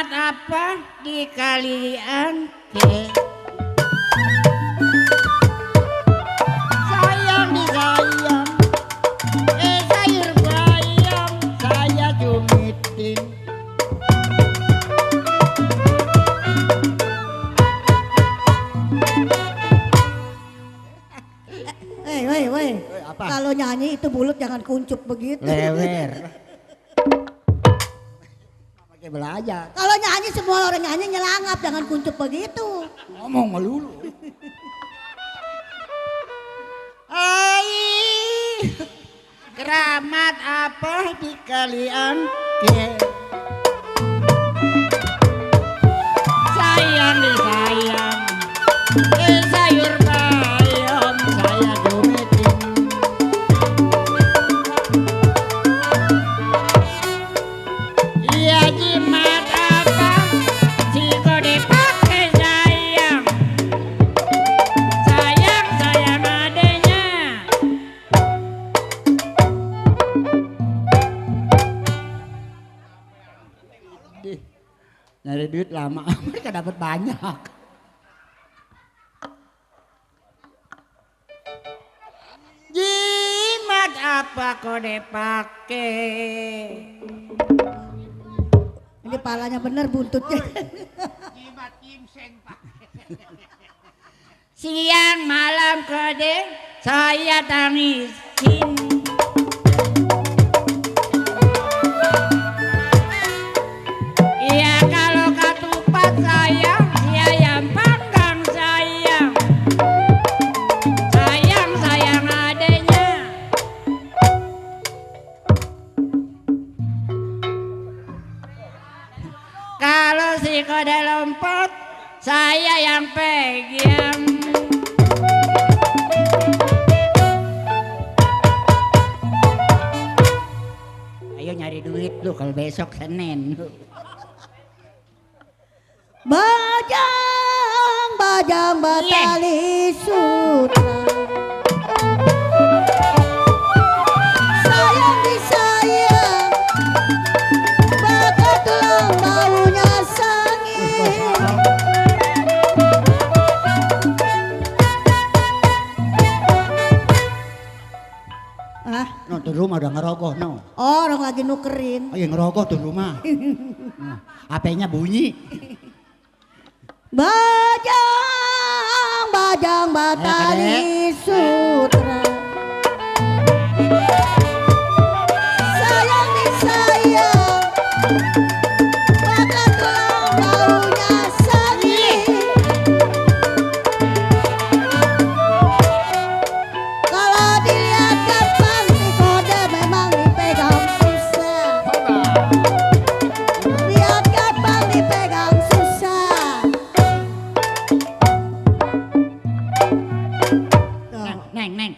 apa di kalian ke? Sayang disayang, sayur bayam saya jumitin. Woi. Kalau nyanyi itu mulut jangan kuncup begitu. Lewer. Pakai belajar. Kalau nyanyi semua orang nyanyi nyelangap jangan kuncup begitu. Ngomong melulu. Hai, keramat apa di kalian ke? Sayang disayang, sayur bayam saya jumitin. Iya jimat apa jika dipakai sayang, sayang adanya. Nyari duit lama, mereka dapat banyak. Jimat apa kode pakai? Ini palanya bener buntutnya. Jimat ginseng Pak. Siang malam kode saya tangisin. Iya kalau ketupat sayang, si ayam panggang sayang, sayang adanya. Kalau si kode lompat, saya yang pegang. Ayo nyari duit lu kalau besok Senin. Bajang batali sutra. Sayang disayang, bakat tulang baunya sangit. No, tuh rumah udah ngerogoh no. Orang lagi nukerin. Ayo ngerogoh tuh rumah. Nah, HP-nya bunyi. Bajang batali sutra. Sayang disayang, bakat tulang baunya sangit. Kalau dilihat gampang si kode memang dipegang susah. Lihat gampang dipegang susah. Neng.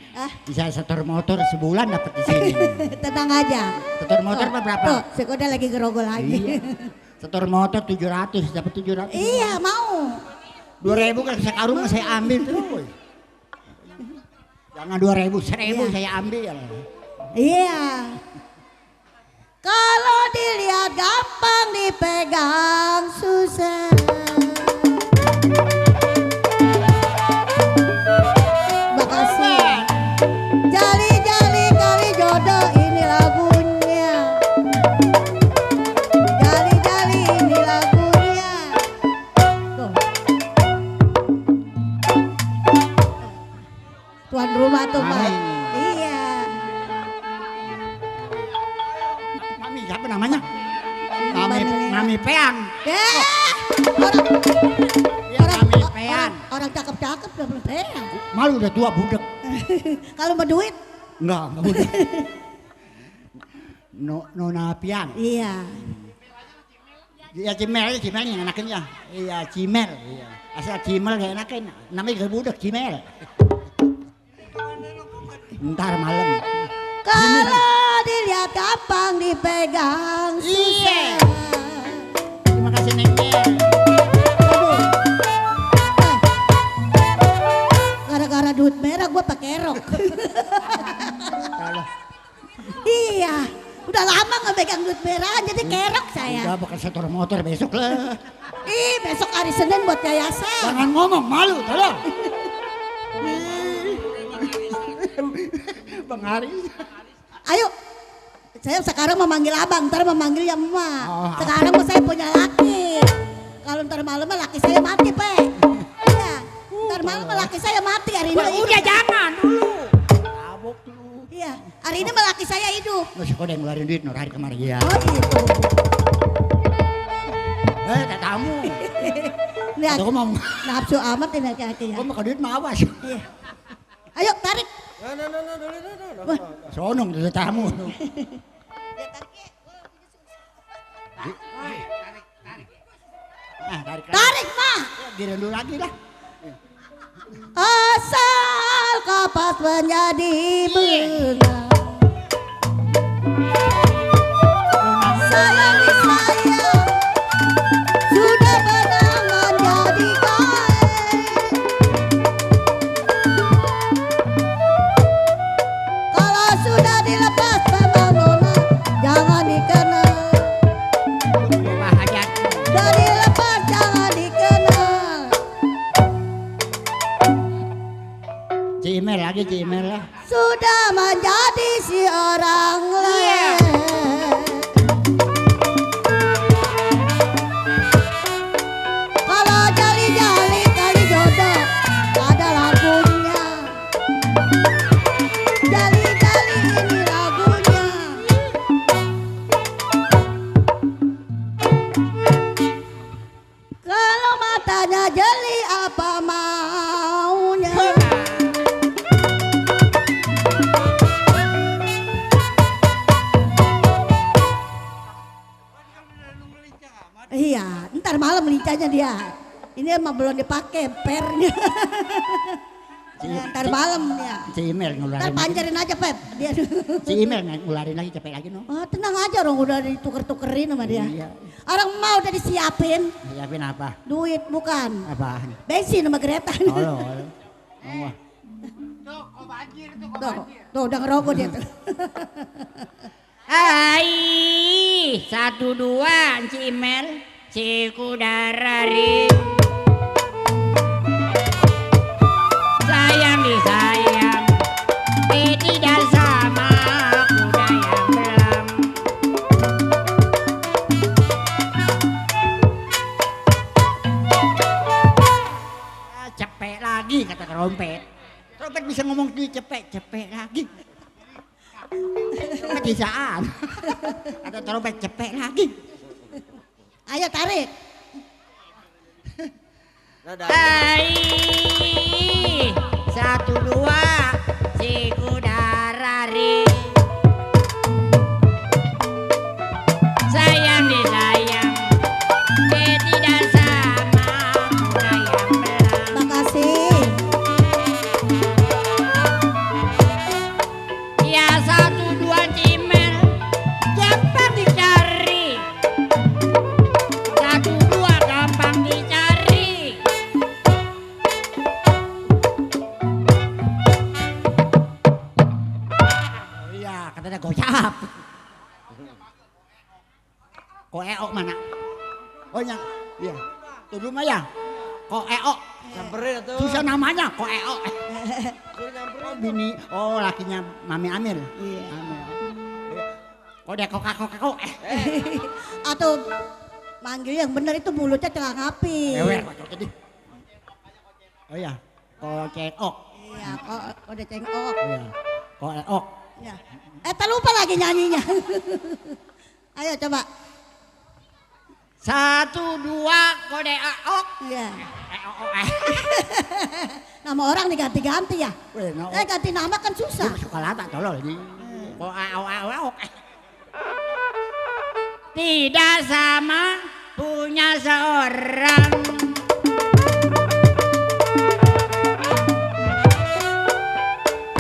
Bisa setor motor sebulan dapat di sini. Tenang aja. Setor motor berapa? Tuh, si kode lagi gerogol lagi. Iya. Setor motor 700 dapat 700. Iya, mau. 2.000 kan sekarung saya ambil terus. Jangan 2.000, 1.000 saya ambil. Iya. Kalau dilihat gampang dipegang susah. Makasih. Jali-jali kali jodoh ini lagunya. Jali-jali ini lagunya. Tuh. Tuan rumah tuh, Pak. Hai. Iya. Mami siapa namanya? Mami. Mami Peang. Orang Iya, Mami Peang. orang cakep-cakep udah belum peang. Malu udah tua budek. Kalau mau duit, Enggak budek. Nona Piang. iya. Iya Cimel yang enakin ya. Iya Cimel. Iya. Asal Cimel gak enakin. Namanya gak budek Cimel. Ntar malam. Kalau dilihat gampang dipegang susah. Terima kasih Neng Mel. Gara-gara duit merah gua pakai rok. Salah. Iya, udah Udah lama nggak pegang duit beneran jadi kerok saya. Udah bakal setor motor besok lah. Ih, besok hari Senin buat yayasan. Jangan ngomong, malu, tolong. Bang Haris. Ayo, saya sekarang memanggil abang, ntar memanggil yang emak. Oh, Sekarang mau saya punya laki. Kalau ntar malam laki saya mati, Pe. Iya, ntar malam laki saya mati hari ini. Udah jangan dulu. Tabok lu. Iya, hari ini laki saya hidup. Lu si kode ngeluarin duit nur hari kemarin ya. Oh gitu. Tamu. Lihat, Aku ngomong. nafsu amat ini hati-hati ya. Kok makan duit mah awas. Iya. Ayo tarik. Sonong dari tamu. Tarik. Tarik, mah. Giring dulu lagi dah. Asal kapas menjadi bunga. Sayang saya sudah benangan jadi kain. Kalau sudah dilepas memang nona jangan dikenal. Sudah dilepas jangan dikenal. Cimel lagi cimel lah. Sudah menjadi si orang lain. Kalau jali-jali kali jodoh ada lagunya. Jali-jali ini lagunya. Kalau matanya jeli apa maunya? Iya, ntar malam lincahnya dia. Ini emang belum dipakai pernya. Ya, ntar malam ya. Cimel Ntar ngeluarin. pancarin aja Pep. Dia. Cimel ngeluarin lagi capek lagi no. Oh, tenang aja orang udah dituker-tukerin sama dia. Iya. Orang mau udah disiapin Siapin apa? duit bukan. Apaan? Bensin sama kereta. Tolol. Oh, Tuh, kok banjir tuh, kok Tuh, banjir. tuh udah ngerokok dia tuh. Hai, 1 2 Cimel, Cikurarari. Sayang disayang, tidak sama kuda yang belam. Cepet lagi kata trompet. Trompet bisa ngomong di cepet lagi. Trompet bisaan. Ada trompet cepet lagi. Ayo tarik. Hai, 1 2 Cikurarari. Sayang disayang, tidak sama kuda yang belam. Makasih. Ya 1 2 Cimel, gampang dicari. 1 2 gampang dicari. Oh iya, katanya gocap. Ko eok mana? Oh iya. Tuh rumah ya. Ko eok. Samperin atuh. Susah namanya ko eok. Suruh nyamperin. Oh bini, oh lakinya Mami Amir. Iya. Amir. Kode kokak. Atau manggil yang bener itu mulutnya celang api. Ewer kocok jadi. Oh iya, ko ceok. Iya, kok udah cengok. Oh iya, ko eok. Ya. Tak lupa lagi nyanyinya. Ayo coba. 1 2 kode eok. Iya. Eok. Nama orang diganti-ganti ya. Weh, no. Ganti nama kan susah. Suka lata tolol ini. Ko eok. Tidak sama punya seorang.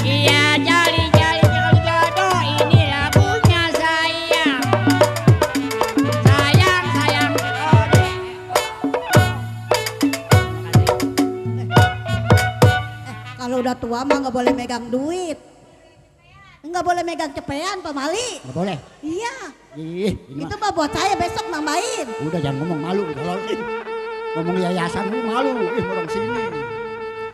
Iya jali-jali jodoh inilah punya sayang. Sayang oleh. Kalau udah tua mah nggak boleh megang duit. Enggak boleh megang cepean Pak Mali. Nggak boleh. Iya. Ih, ini Itu mah. mah buat saya besok nambahin. Udah jangan ngomong malu. Kalau ngomong yayasan lu malu. Orang sini.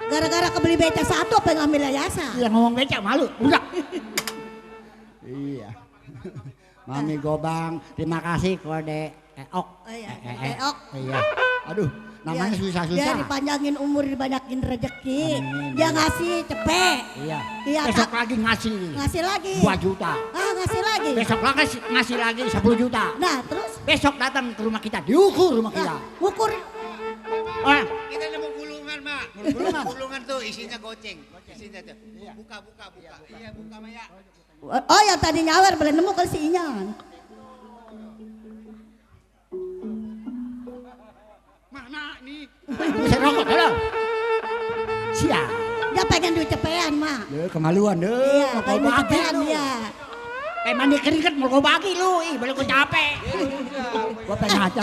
Gara-gara kebeli beca satu apa yang ngambil yayasan? Yang ngomong becak malu. Udah. Iya. Mami Gobang, terima kasih kode Eok. Oh iya, Eok. Iya. Aduh, namanya Dia susah-susah. dipanjangin umur, dibanyakin rezeki. Amin. Dia ngasih cepet. Iya. Iya, Besok Kak. lagi ngasih Ngasih lagi. 2 juta. Ah, ngasih lagi. Besok lagi ngasih lagi 10 juta. Nah, terus Besok datang ke rumah kita, diukur rumah kita. nah, ukur. Ah, Kita nemu gulungan, Mak. Gulungan. Gulungan tuh isinya goceng. Isinya tuh. Buka. Iya, buka, Maya. Oh, yang tadi nyawer boleh nemu ke si Inyan. Mana nih? bisa rokok dulu. Siap. Dia pengen duit cepean, Mak. Deh, kemaluan deh. Iya, Kau pengen duit bagi cepean lu. dia. Mandi keringet mau gue bagi lu. Ih, boleh gue capek. Gue pengen aja.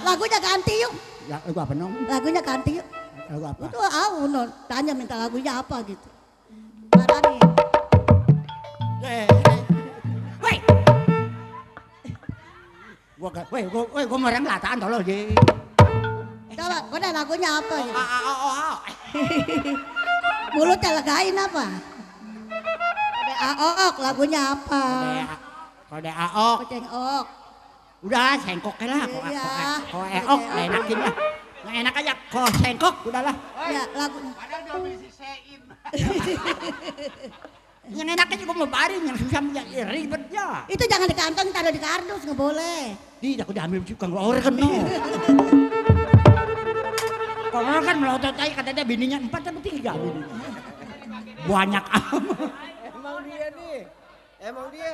Lagunya ganti yuk. Ya, lagu apa nong? Lagunya ganti yuk. Lagu apa? Itu non tanya minta lagunya apa gitu. Mana nih? Woi. Gue mereng lataan tolong je. Coba, kau ada lagunya apa gitu. Oh. Mulutnya legain apa? Kode aok, lagunya apa? Kode aok. Koceng ok. Udah sengkok lah. Iya. Kok eok enakin lah. Nggak enak aja. Kok sengkok udahlah. Ya, lagunya. Padahal dia beli si Sein. Yang enak aja gue mau baring, yang susah ya, ribet ya. Itu jangan di kantong, taruh di kardus, nggak boleh. Tidak, aku diambil juga orang no. Kalau kan melotot aja katanya bininya 4 tapi 3 bininya. Banyak amat. Emang dia nih. Emang dia.